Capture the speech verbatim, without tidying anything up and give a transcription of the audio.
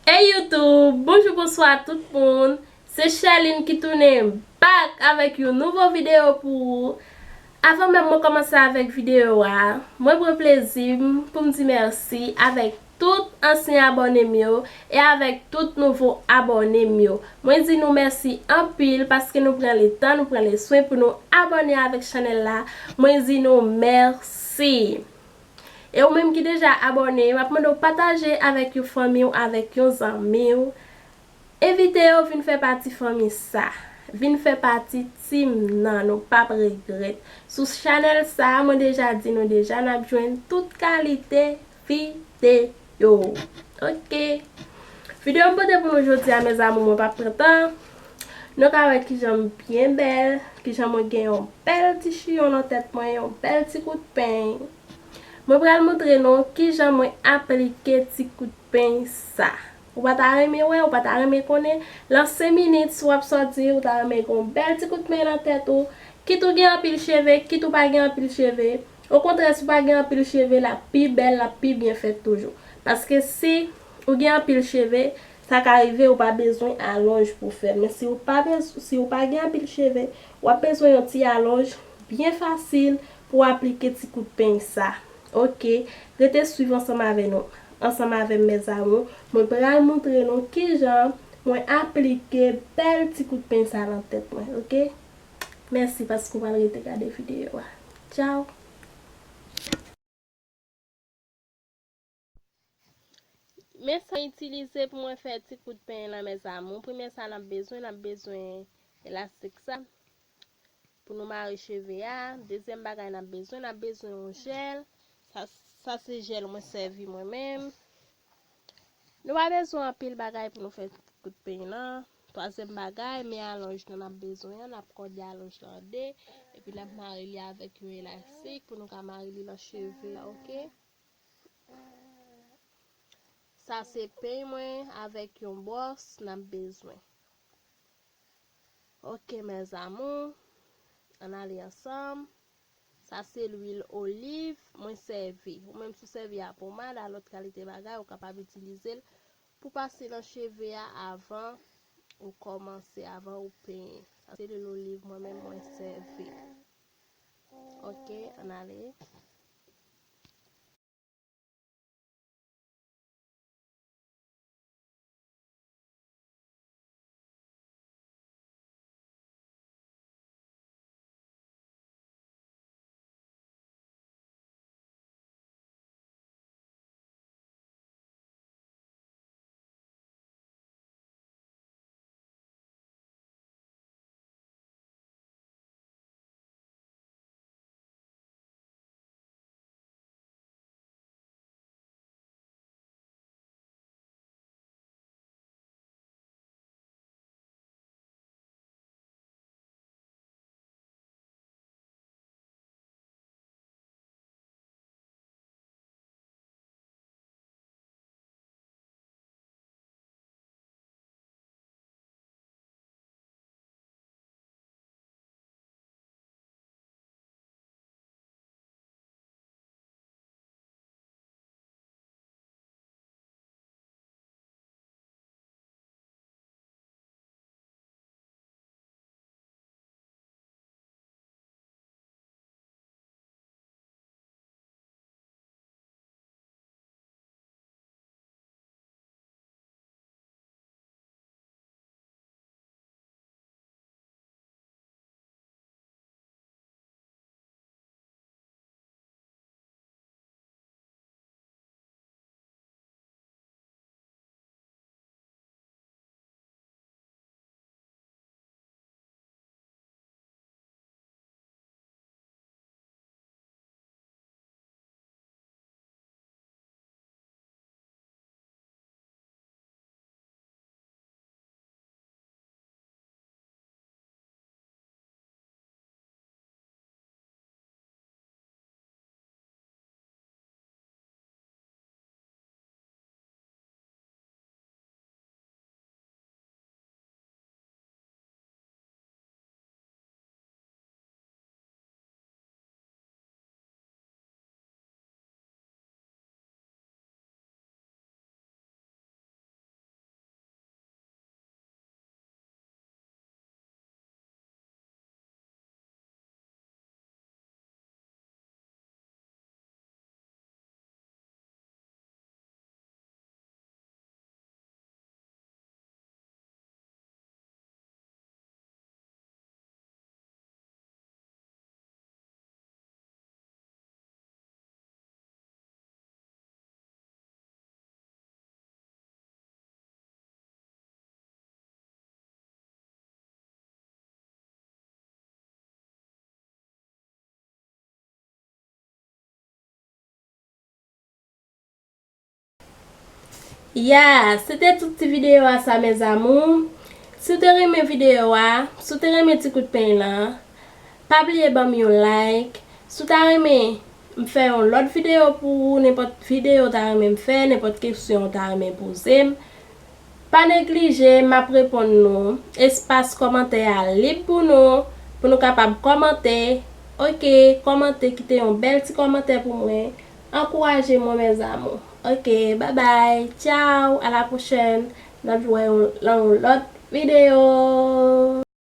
Hey YouTube, bonjou, bonswa tout moun. Se Sherline ki tounen back avèk yon nouvo videyo pou ou. Avan menm mwen kòmanse avèk videyo a, mwen pran plezi m pou m di mèsi avèk tout ansyen abòne m yo e avèk tout nouvo abòne m yo. Mwen di nou mèsi anpil paske nou pran letan, nou pran leswen pou nou abòne avèk chanèl la. Mwen di nou mèsi. E ou menm ki deja abòne, m ap mande w pataje avèk yon fanmi w, avèk yon zanmi w. Envite yo vin fè pati fanmi sa. Vin fè pati team nan, nou p ap regrèt. Sou chanèl sa, mwen deja di nou deja, n ap jwenn tout kalite videyo. Ok. Videyo m pote pou nou jodi a, mes amours, mwen p ap pran tan. Nou ka wè kijan m byen bèl, kijan mwen gen yon bèl ti chiyon nan tèt mwen, yon bèl ti kout peny. Mwen pral montre nou kijan mwen aplike ti kout peny sa. Ou pa ta renmen wè, ou pa ta renmen konnen, lan senk minit, si w ap sòti, ou ta renmen gen yon bèl ti kout peny nan tèt ou, kit ou gen anpil cheve, kit ou pa gen anpil cheve. Okontrè, si w pa gen anpil cheve, l ap pi bèl, l ap pi byen fèt toujou. Paske si ou gen anpil cheve, sa ka rive ou pa bezwen alonj pou fè l. Men si ou pa bez-, si ou pa gen anpil cheve, w ap bezwen yon ti alonj byen fasil pou w aplike ti kout peny sa. Ok, rete swiv ansanm avè nou. Ansanm avè m, mes amours, mwen pral montre nou kijan mwen aplike bèl ti kout peny sa nan tèt mwen, ok? Mèsi paske w pral rete gade videyo a. Tchao! Men sa m itilize pou mwen fè ti kout peny lan, mes amours. Premye sa n ap bezwen, n ap bezwen elastik sa pou nou mare cheve a. Dezyèm bagay n ap bezwen, n ap bezwen yon jèl. Sa, sa se jèl mwen sèvi mwen menm. Nou pa bezwen anpil bagay pou nou fè kout peny lan. Twazyèm bagay, men alonj nou n ap bezwen an, n ap kòde alonj lan an de, epi n ap mare li avèk yon elastik pou nou ka mare li lan cheve a, ok? Sa se peny mwen avèk yon bwòs n ap bezwen. Ok, mes amours, ann ale ansanm. Sa se lwil oliv mwen sèvi. Ou menm si w sèvi a pomad, a lòt kalite bagay, ou kapab itilize l pou pase nan cheve a avan ou kòmanse, avan ou penyen. Sa se lwil oliv mwen menm mwen sèvi. Ok, ann ale. Ya, se te tout ti videyo a sa, mes amours. Si w te renmen videyo a, si w te renmen ti kout peny lan, pa bliye ban m yon like. Si w ta renmen m fè yon lòt videyo pou ou, nenpòt videyo w ta renmen m fè, nenpòt kesyon w ta renmen poze m, pa neglije, m ap reponn nou. Espas kòmantè a lib pou nou, pou nou kapab kòmante. Oke, kòmante, kite yon bèl ti kòmantè pou mwen. Ankouraje mwen, mes amours. Oke, babay, tchaw, a la pwochèn. N ap jwenn nan yon lòt videyo.